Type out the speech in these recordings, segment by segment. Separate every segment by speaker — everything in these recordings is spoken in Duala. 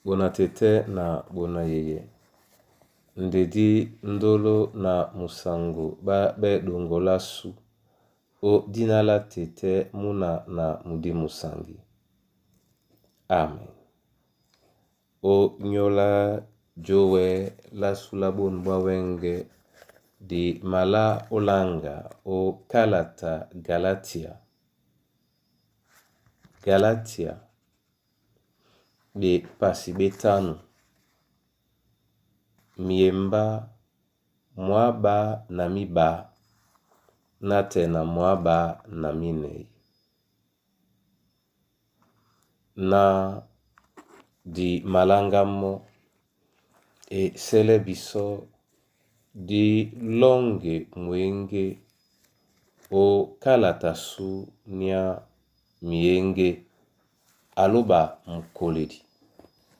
Speaker 1: Bona tɛ́tɛ́ na bona yeye, ndedí ndolo na musango ɓá ɓɛ́ ɗoŋgo lásu ó dina lá tɛ́tɛ́ múna na mudí musangi. Amen. Ó nyóla jówɛ lásu lá bôn ɓá wɛ́ŋgɛ̄ di malá ó laŋga ó kálata Galatia. Galatia, ɓepasi ɓé tánú, miembá mwáɓá na míɓá nátɛɛ na mwáɓá na mínɛyí. Ná di maláŋgá mɔ́, e sɛ́lɛ́ bisɔ́ dí lɔ́ŋgɛ mwěŋgé ó kálata sú nyá miyéŋgé a lóɓa mukoledi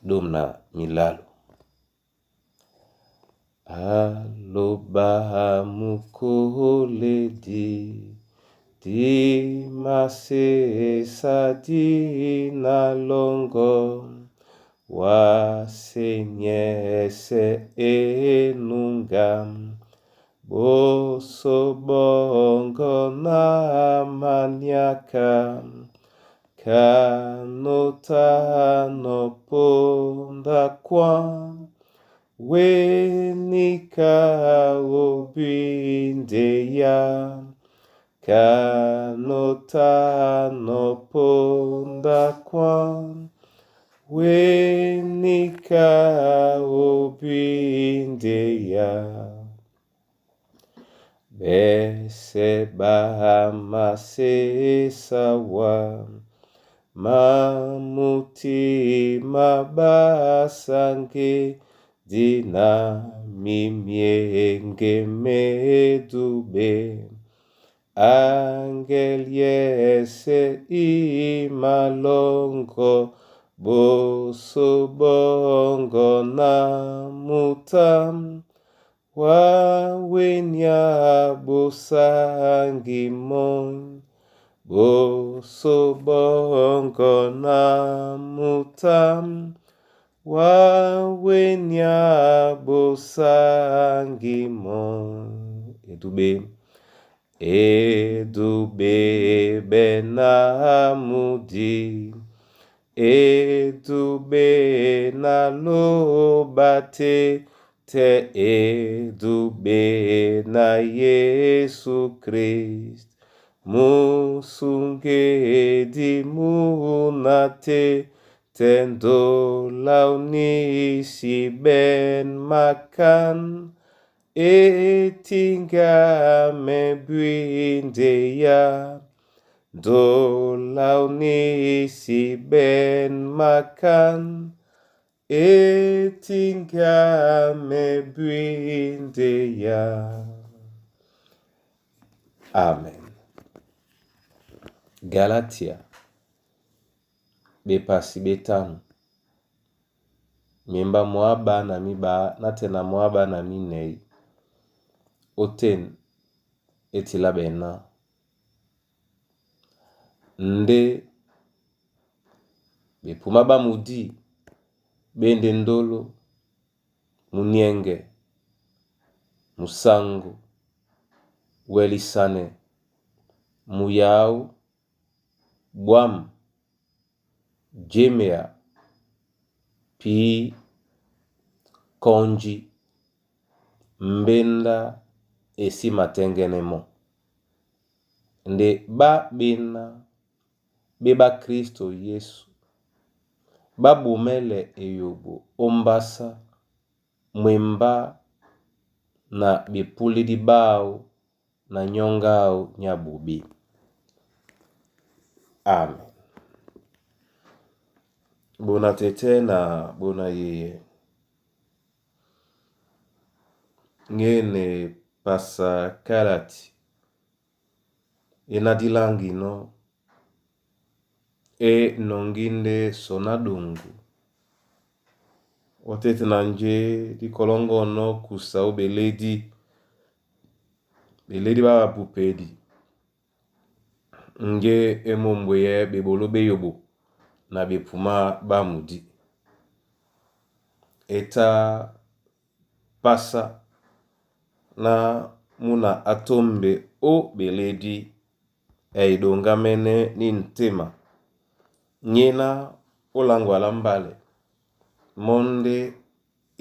Speaker 1: ɗôm na milálo. A lóɓa mukoledi di masésa di na lɔ́ŋgɔ́ wa se nyɛsɛ enúŋga ɓosó ɓɔŋgɔ́ ná maniaka kanotánɔ ponda kwan wenika obwindeya kanotánɔ ponda kwan wenika obwindeya bɛsɛ ɓá masésa wá má mutima ɓásáŋgé dina mimiéŋgé medúbe angel yɛsɛ í malɔ́ŋgɔ́ ɓosó ɓɔŋgɔ́ na mutá wá wenya ɓosáŋgi mɔ́ ɓosó ɓɔŋgɔ́ na mutá wá wenya ɓosáŋgi mɔ́. Edúbɛ́ edúbɛ́ ɓɛ́ na mudi edúbɛ́ na lóɓa tɛ́ tɛ́ edúbɛ́ na Yesu Krist musungedi muna tɛ́ tɛ́ ndóla onísi ɓɛ́n makan etíŋgá mɛ́ bwíndeya ndóla onísi ɓɛ́n makan etíŋgá mɛ́ bwíndeya. Amen. Galatia, ɓepasi ɓé tánú, miembá mwáɓá na míɓá nátɛɛ na mwáɓá na mínɛyí, ótên é tilá ɓɛɛ ná: Ndé ɓepumá ɓá mudí ɓé ndé ndolo, muniɛŋgɛ, musaŋgo, wɛlisanɛ, muyáó, ɓwǎm̀, jémea, pǐ, kɔ́nji, mbéndá e sí matɛ́ŋgɛ́nɛ́ mɔ́. Ndé ɓá ɓená ɓé ɓá Kristo Yesu, ɓá ɓomɛ́lɛ eyoɓo ó mbásá mwembá na ɓepúlédí ɓáō na nyɔ́ŋgɔ̄ áō nyá ɓoɓé. Amen. Bona tɛ́tɛ́ na bona yeye, ŋgéne pasa kálati é ná dí láŋginɔ́ é nɔŋgí ndé sɔ ná ɗoŋgo ótéte na njé dí kɔlɔ́ŋgɔ́nɔ́ kusa ó ɓelédí, ɓelédí ɓá ɓapupedi ŋgé é mō mbweyɛɛ́ ɓeɓoló ɓé yoɓo na ɓepumá ɓá mudí. E tá pasa ná muna á tómbe ó ɓelédi e eɗoŋgámɛ́nɛ́ ní ŋtéma, nyéná ó láŋgwa lá mbálɛ, mɔ́ ndé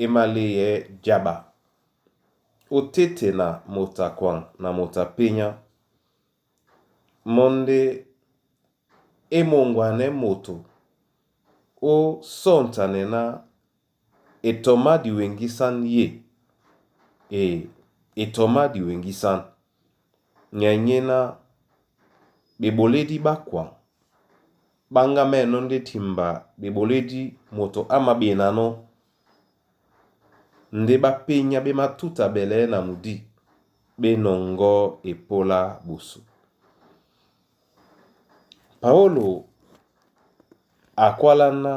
Speaker 1: é māléyɛɛ́ jaɓa ó téte na moto a kwaŋ na moto a pényá, mɔ́ ndé é moŋgwanɛɛ́ moto ó sɔ́ŋtanɛ ná etɔ má diweŋgísán yé, ee, etɔ má diweŋgísán. Nyay nyéná ɓeɓolédí ɓá kwaŋ ɓá ŋgámɛ́nɔ́ ndé timba ɓeɓolédí moto á maɓenanɔ́ ndé ɓá pényá ɓé matútabɛlɛɛ́ na mudí ɓé nɔŋgɔ́ epólá ɓosó. Paólo a kwálá ná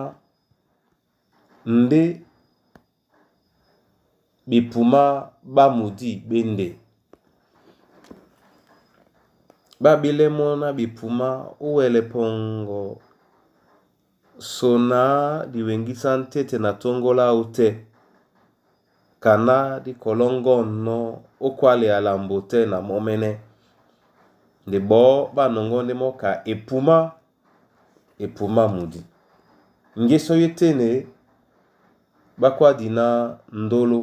Speaker 1: ndé ɓepumá ɓá mudí ɓé ndé. Ɓá ɓílɛ́ mɔ́ ná ɓepumá ó wɛlɛ pɔŋgɔ so na á diweŋgísán téte na tóŋgó láō tɛ́, ka ná dí kɔlɔ́ŋgɔ́nɔ́ ó kwálea lambo tɛ́ na mɔ́mɛ́nɛ́. Nde ɓɔɔ́ ɓá nɔŋgɔ́ ndé mɔ́ ka epumá, epumá mudí. Ŋgésɔ́ é tên e, ɓá kwádi ná ndóló,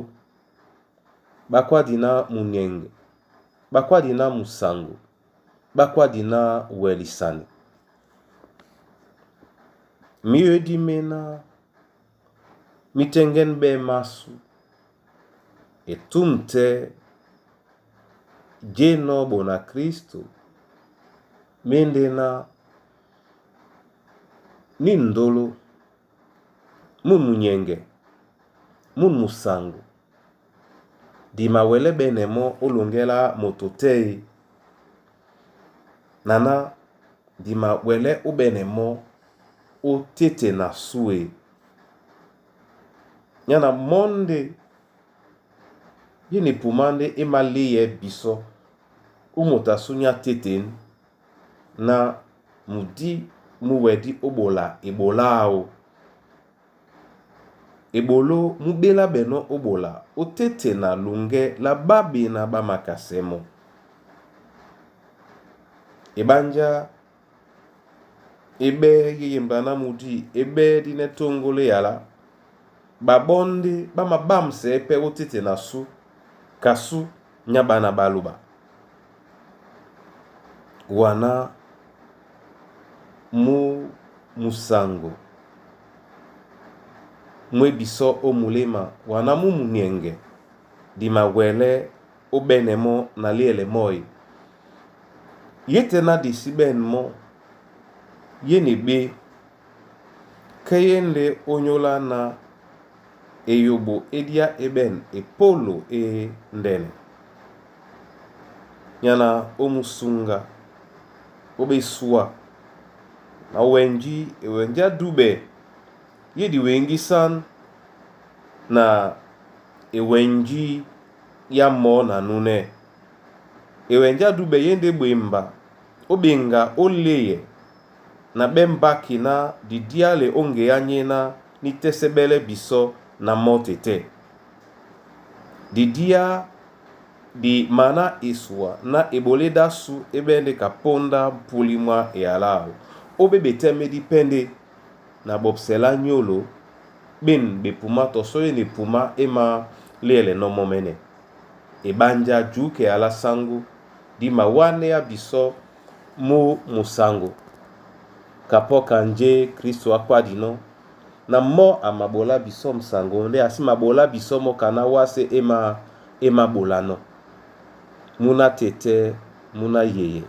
Speaker 1: ɓá kwádi ná munyɛŋgɛ, ɓá kwádi ná musaŋgo, ɓá kwádi ná wɛlisanɛ. Míyɔ é díméná mí tɛ́ŋgɛ́n ɓɛ́ másū e túm tɛ́ jénɔ̄ ɓona Krísto mé ndéná ní ndóló, mû munyɛŋgɛ, mû musaŋgo, di mawɛlɛ́ ɓɛ́nɛ mɔ́ ó loŋgɛ́ lá moto tɛ́ e, na ná di mawɛlɛ́ ó ɓɛ́nɛ mɔ́ ó téte na sú e. Nyá na mɔ́ ndé ye na epumá ndé é māléyɛɛ́ bisɔ́ ó moto a sú nyá tétên ná mudí mú wɛdí ó ɓola eɓoló áō. Eɓoló mú ɓélá ɓɛnɔ́ ó ɓola ó téte na loŋgɛ́ lá ɓá ɓená ɓá makasɛɛ́ mɔ́. Eɓánjá é ɓɛ́ é yembra ná mudí é ɓɛ́ dínɛ́ tóŋgóló eyalá, ɓaɓɔ́ ndé ɓá mabâmsɛɛ́ pɛ́ ó téte na sú, ka sú nyá ɓána ɓá lóɓa. Waná mú musaŋgo mú e bisɔ́ ó muléma, waná mú munyɛŋgɛ di mawɛlɛ́ ó ɓɛ́nɛ mɔ́ na léɛlɛ mɔ́ e. Yé tɛ́ ná di sí ɓɛ̂n mɔ́, yé na eɓé, kɛ́ yé ndé ónyólá ná eyoɓo é díá é ɓɛ̂n epólo é ndɛ́nɛ. Nyá na ó musuŋga, ó ɓesúá, na wɛnjí ewɛnjé á dúɓɛ yé diweŋgísán na ewɛnjí yá mɔɔ́ na núnɛ́. Ewɛnjé á dúɓɛ yé ndé ɓwemba ó ɓeŋga ó léyɛ na ɓɛ́ mbáki ná di díale ó ŋgeá nyéná ní tɛ́sɛ́ ɓɛ́lɛ́ bisɔ́ na mɔ́ tetɛ́. Di díá di maná esua ná eɓolédí ásū é ɓɛ́ ndé ka póndá mpúlí mwá eyalá áō. Ó ɓé ɓetɛ́m édí pɛ́ ndé na ɓɔpsɛ lá nyólo ɓên ɓepumá tɔ só yé na epumá é māléɛlɛnɔ́ mɔ́mɛ́nɛ́. Eɓánjá jǔka eyalá sáŋgó dí mawánéá bisɔ́ mú musaŋgo kapɔ́ ka njé Krísto á kwádinɔ́ na mɔ́ a maɓolá bisɔ́ musaŋgo ndé a sí maɓolá bisɔ́ mɔ́ ka ná wásē é māɓolanɔ́. Múná tetɛ́, múná yeyɛ.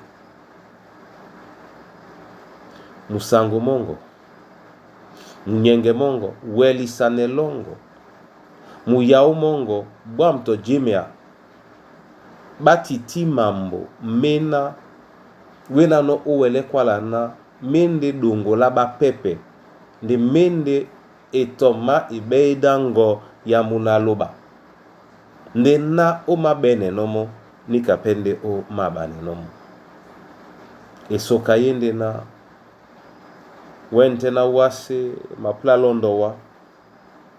Speaker 1: Musaŋgo mɔ́ŋgɔ, munyɛŋgɛ mɔ́ŋgɔ, wɛlisanɛ lɔ́ŋgɔ, muyáó mɔ́ŋgɔ, bwâm tɔ jémea, ɓá tití mambo méná wénánɔ́ ó wɛlɛ́ kwála ná mé ndé ɗoŋgo lá ɓápɛ́pɛ, ndé mé ndé etɔ má eɓɛ́ édáŋgɔ ya múná lóɓa. Ndé ná ó māɓɛ́nɛnɔ́ mɔ́, níka pɛ́ ndé ó māɓanɛnɔ́ mɔ́. Esoka yé ndé ná wɛ́ŋgɛ̄ ná wásē mapúlá lɔ́ ndɔwá.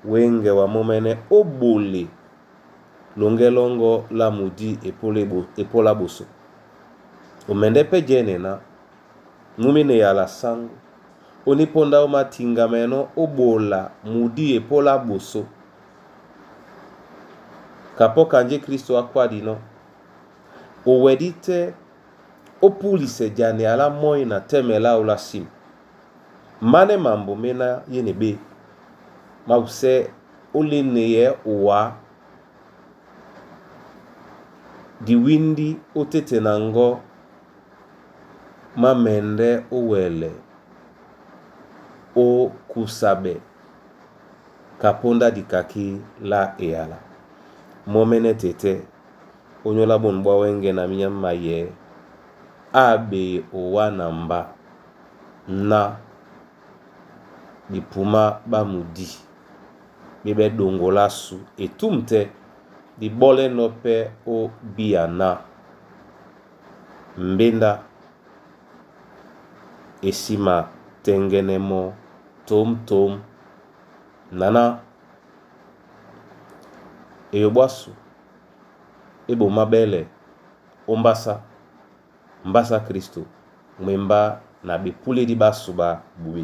Speaker 1: Wɛ́ŋgɛ wa mɔ́mɛ́nɛ́ ó ɓole lɔŋgɛ́ lɔ́ŋgɔ́ lá mudí epɔ́lá ɓoso. Omɛndɛ́ pɛ́ jɛ́nɛ ná mú mína eyala sáŋgó, onípóndá ó matiŋgamɛnɔ́ ó ɓola mudí epɔ́lá ɓosó. Kapɔ́ kanjé Kristo á kwádinɔ́, o wɛdí tɛ́ ó púlisɛ janea lá mɔ́i na tɛ́mɛ láō lá nsíma. Mánɛ́ mambo méná yé na ɓé, máwusɛ́ ó léneyɛɛ́ owá diwíndí ó tétena ŋgɔ́ má mɛndɛ́ ó wɛlɛ ó kusabɛ kapóndá dikakí lá eyala. Mɔ́mɛ́nɛ́ tetɛ́, ónyólá ɓôn ɓwá wɛ́ŋgɛ̄ na mínyá má mayɛ̌ á ɓeye owá na mbá ná ɓepumá ɓá mudí ɓé ɓɛ́ ɗoŋgo lásu e túm tɛ́ dí ɓɔ́lɛ́nɔ̄ pɛ́ ó bíya ná mbéndá e sí matɛŋgɛnɛ mɔ́ tǒmtǒm naná eyo ɓwásu é ɓomá ɓɛ́lɛ ó mbásá, mbásá Kristo mwembá na ɓepúlédi ɓásu ɓá ɓoɓé.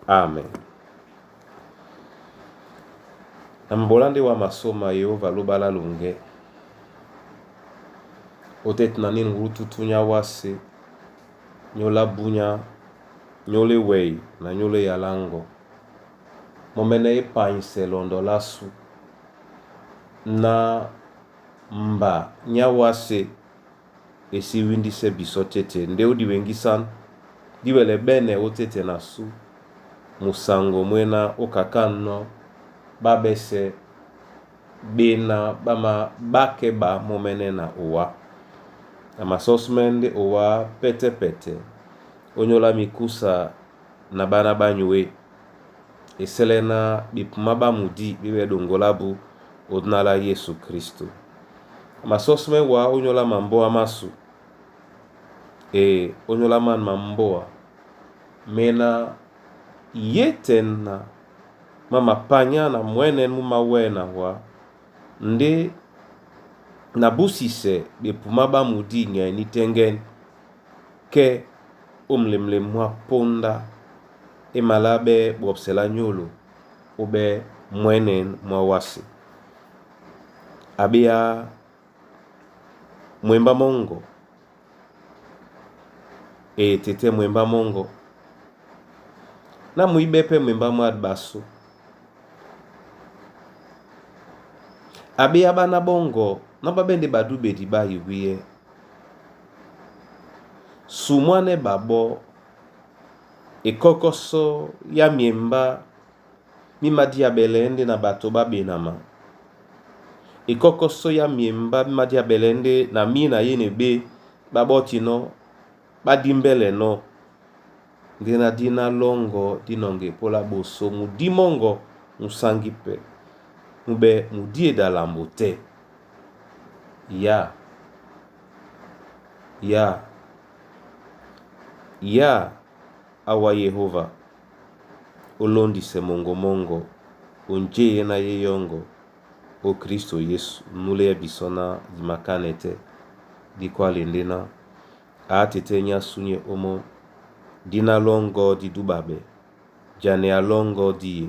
Speaker 1: Amen. Na mabolá ndé wa masôma Yehova lóba lá longɛ otete na nini ngulututu nya wase nyola bunya nyole wei na nyole yalango momene epanyise londo lasu na mba nya wase esi windisɛ biso tete nde odiwengisana diwɛlɛ bɛ́nɛ ótéte na su musango mwena ókaká nɔ́ ɓá ɓɛ́sɛ̄ ɓéná ɓá máɓákɛ́ ɓá mɔ́mɛ́nɛ́ na owá. Na masɔ́símɛ́ ndé owá pɛ́tɛ́pɛtɛ ónyólá mikúsa na ɓána ɓá nyué e sɛ́lɛ́ ná ɓepumá ɓá mudí ɓé ɓɛ́ ɗoŋgo lábū ó dina lá Yésu Kristo. Na masɔ́símɛ́ wá ónyólá mambóa másu e ónyólá man mambóa méná yétɛn na má mapanyá na mwɛ́nɛ́n mú mawɛ́ na wá ndé na búsisɛ ɓepumá ɓá mudí nyay nítɛ́ŋgɛ́n kɛ́ ó mlemlem mwá póndá é malá ɓɛ́ ɓwɔpsɛ lá nyólo ó ɓɛ́ mwɛ́nɛ́n mwá wásē. Aɓeyá mwembá mɔ́ŋgɔ e tetɛ́ mwembá mɔ́ŋgɔ ná muíɓɛ́ pɛ́ mwembá mwá ɗeɓasú. Aɓeyá ɓána ɓɔ́ŋgɔ ná ɓá ɓɛ́ ndé ɓadúɓedi ɓá iwíyɛ́. Sumwánɛ́ ɓaɓɔ́ ekɔ́kɔ́sɔ́ yá miembá mí madíabɛlɛɛ́ ndé na ɓato ɓá ɓenama. Ekɔ́kɔ́sɔ́ yá miembá mí madíabɛlɛɛ́ ndé na mí na yé na eɓé ɓá ɓɔ́tinɔ́ ɓá dímbɛ́lɛnɔ́ ndé ná dina lɔ́ŋgɔ́ dí nɔŋga epólá ɓosó mudí mɔ́ŋgɔ mú sáŋgí pɛ́ mú ɓɛ́ mudí edalambo tɛ́. Yá! Yá! Yá awa Yehova, ó lóndisɛ moŋgo mɔ́ŋgɔ, o njéyé ná yé yɔ́ŋgɔ ó Kristo Yesu núleyɛ́ bisɔ́ ná di makánɛ tɛ́ dí kwále ndé ná á tetɛ́ nyá súnyɛ́ ómɔ́, dina lɔ́ŋgɔ́ dí dúɓaɓɛ́, janea lɔ́ŋgɔ́ dí ye,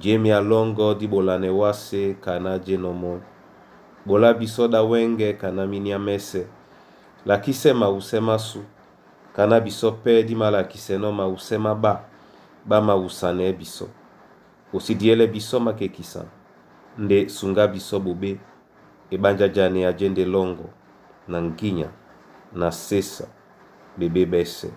Speaker 1: jémea lɔ́ŋgɔ́ dí ɓolanɛ wásē kaná jénɔ̄ mɔ́, ɓolá bisɔ́ ɗá wɛ́ŋgɛ̄ kaná míniá mɛ́sɛ̄, lakísɛ́ mawusɛ́ másū, kaná bisɔ́ pɛ́ dí málakisɛnɔ́ mawusɛ́ má ɓá ɓá mawusanɛɛ́ bisɔ́. O sí diɛ́lɛ́ bisɔ́ makekisan nde sungá bisɔ́ ɓoɓé eɓánjá janea jé ndé lɔ́ŋgɔ na ŋgínya na sésa ɓebé ɓɛ́sɛ̄.